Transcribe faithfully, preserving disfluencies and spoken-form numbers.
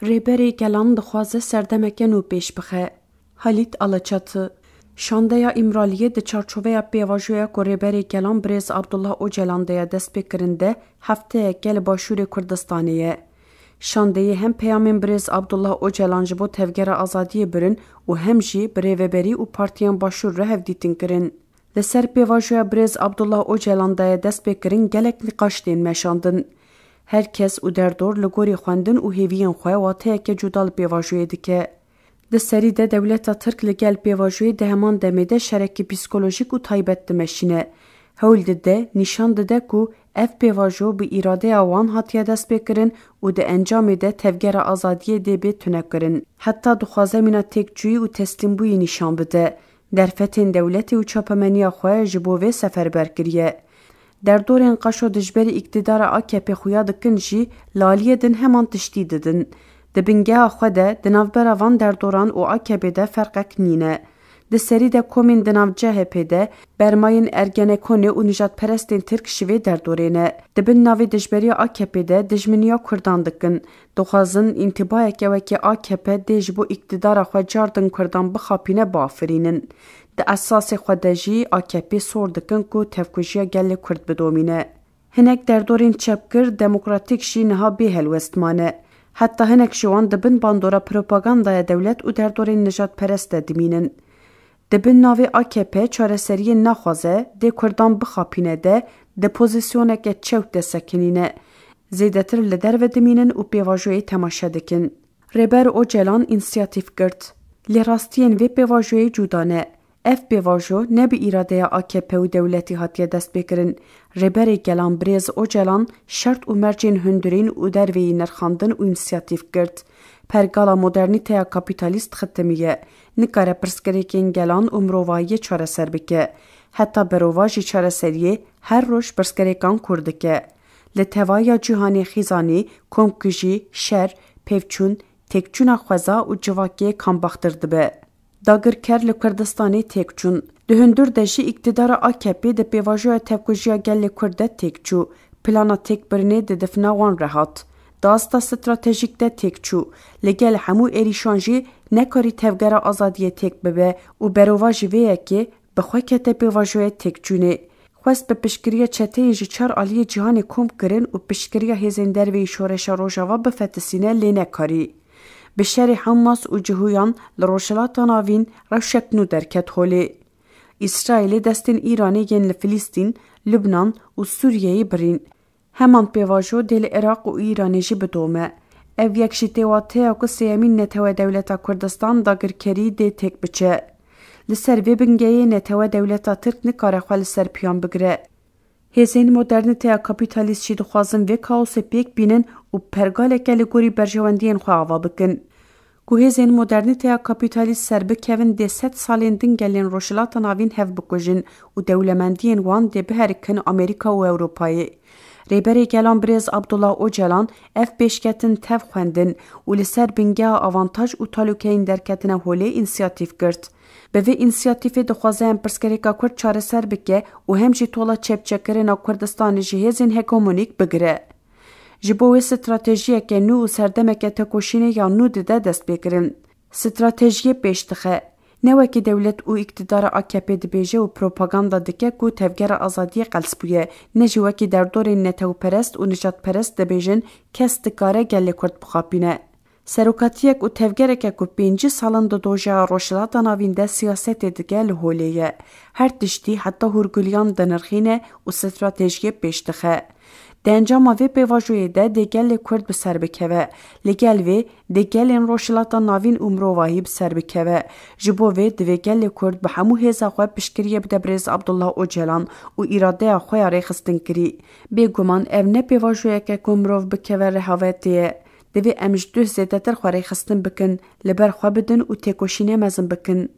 Rêberê Gelan dixwaze serdemeke nû pêş bixe. Halît Alaçatı. Şandeya Îmraliyê di çarçoveya pêvajoya ku Rêberê Gelan Birêz Abdullah Ocalan de ye destpêkirin de hefteyeke li Başûrê Kurdistanê ye. Şandeyê hem peyamên Birêz Abdullah Ocalan ji bo Tevgera Azadiyê birin û hem jî bi rêveberî û partiyên Başûr re hevdîtin kirin. Li ser pêvajoya Birêz Abdullah Ocalan de ye destpêkirin gelek nîqaş tên meşandin. Her kes û derdor li gorî xwendin û hêviyên xwe wateyeke cuda li pêvajoyê dike. Di serî de dewleta Tirk li gel pêvajoyê di heman demê de şerekî psîkolojîk û taybet dimeşîne. Hewl dide, nîşan dide ku ev pêvajo bi îradeya wan hatiye destpêkirin û di encamê de Tevgera Azadiyê dê bê tunekirin. Heta dixwaze mîna têkçûyî û teslîmbûyî nîşan bide. Derfetên dewletê û çapemeniya xwe ji bo vê seferber kiriye. Derdorên qaşo dijberî îktidara A K P xuya dikin jî li aliyê din heman tiştî didin. Di bingeha xwe de di navbera van derdoran û A K P de ferqek nîne. Di serî de komên di nav C H P de bermayên Ergenekonê û nijadperestên Tirk ji vê derdorê ne. Di bin navê dijberiya A K P de dijminiya Kurdan dikin. Dixwazin întîbayeke wekî A K P dê ji bo îktidara xwe car din Kurdan bixapîne biafirînin. Di esasê xwe de jî A K P sor dikin ku tevkujiya gelê Kurd bidomîne. Hinek derdorên çepgir demokratîk jî niha bê helwest mane. Heta hinek ji wan di bin bandora propagandaya dewlet û derdorên nijadperest de dimînin. Di bin navê A K P çareseriyê naxwaze dê Kurdan bixapîne de di pozîsyoneke çewt de sekinîne. Zêdetir li derve dimînin û pêvajoyê temaşe dikin. Rêber Ocalan însiyatîf girt. Lê rastiyên vê pêvajoyê cuda ne. Ev pêvajo ne bi îradeya A K P û dewletî hatiye destpêkirin. Rêberê Gelan Birêz Ocalan şert û mercên hundirîn û derveyî nirxandin û însiyatîf girt. Pergala modernîteya kapîtalîst xitimiye. Nikare pirsgirêkên gelan û mirovahiyê çareser bike. Heta berovajî çareseriyê her roj pirsgirêkan kûr dike. Li tevaya cîhanê xîzanî, komkujî, şer, pevçûn, têkçûna xweza û civakê kambaxtir dibe. Dagirker li Kurdistanê têk çûn. Di hundir de jî îktidara A K P di pêvajoya tevkujiya gelê Kurd de têk çû. Plana têkbirinê di difna wan re hat. Di asta stratejîk de têk çû. Li gel hemû êrîşan jî nekarî Tevgera Azadiyê têk bibe û berovajî vê yekê bi xwe kete pêvajoya têkçûnê. Xwest bi piştgiriya çeteyên ji çar aliyê cîhanê kom kirin û piştgiriya hêzên derveyî Şoreşa Rojava bifetisîne, lê nekarî. Bi şerê Hamas û Cihûyan li Rojhilata Navîn rewşek nû derket holê. Îsraîlê destên Îranê yên li Filîstîn, Lubnan û Sûriyeyê birîn. Heman pêvajo dê li Iraq û Îranê jî bidome. Ev yek jî tê wateya ku sêyemîn netewe dewleta Kurdistan dagirkerî dê têk biçe. Li ser vê bingeyê netewe dewleta Tirk nikare xwe li ser piyan bigire. Hêzên modernîteya kapîtalîst jî dixwazin vê kaosê pêk bînin û pergaleke li gorî berjewendiyên xwe ava bikin. Ku hêzên modernîteya kapîtalîst serbikevin, dê sed salên din gelên Rojhilata Navîn hev bikujin û dewlemendiyên wan dê biherikin Amerîka û Ewropayê. Rêberê Gelan Birêz Abdullah Ocalan ev pêşketin tev xwendin û li ser bingeha avantaj û talûkeyên derketine holê însiyatîf girt. Bi vê însiyatîfê dixwaze hem pirsgirêka Kurd çareser bike û hem jî tola çepçekirina Kurdistanê ji hêzên hegemonîk bigire. Ji bo wê stratejiyeke nû û serdemeke tekoşînê ya nû dide destpêkirin. Stratejiyê pêş dixe. Ne wekî dewlet û îktidara A K P dibêje û propaganda dike ku Tevgera Azadiyê qels bûye, ne jî wekî derdorên netewperest û nijadperest dibêjin kes dikare gelê Kurd bixapîne. Serokatiyek û tevgereke ku pêncî sal in di dojeya Rojhilata Navîn de siyasetê dike li holê ye. Her tiştî heta hûrgiliyan dinirxîne û stratejiyê pêş dixe. Di encama vê pêvajoyê de dê gelê Kurd bi ser bikeve. Li gel vê dê gelên Rojhilata Navîn û mirovahî bi ser bikeve. Ji bo vê divê gelê Kurd bi hemû hêza xwe piştgiriyê bide Birêz Abdullah Ocalan û îradeya xwe ya rêxistinkirî. Bêguman ev ne pêvajoyeke ku mirov bikeve rehavetê ye. Divê em ji duh zêdetir xwe rêxistin bikin, li ber xwe bidin û têkoşînê mezin bikin.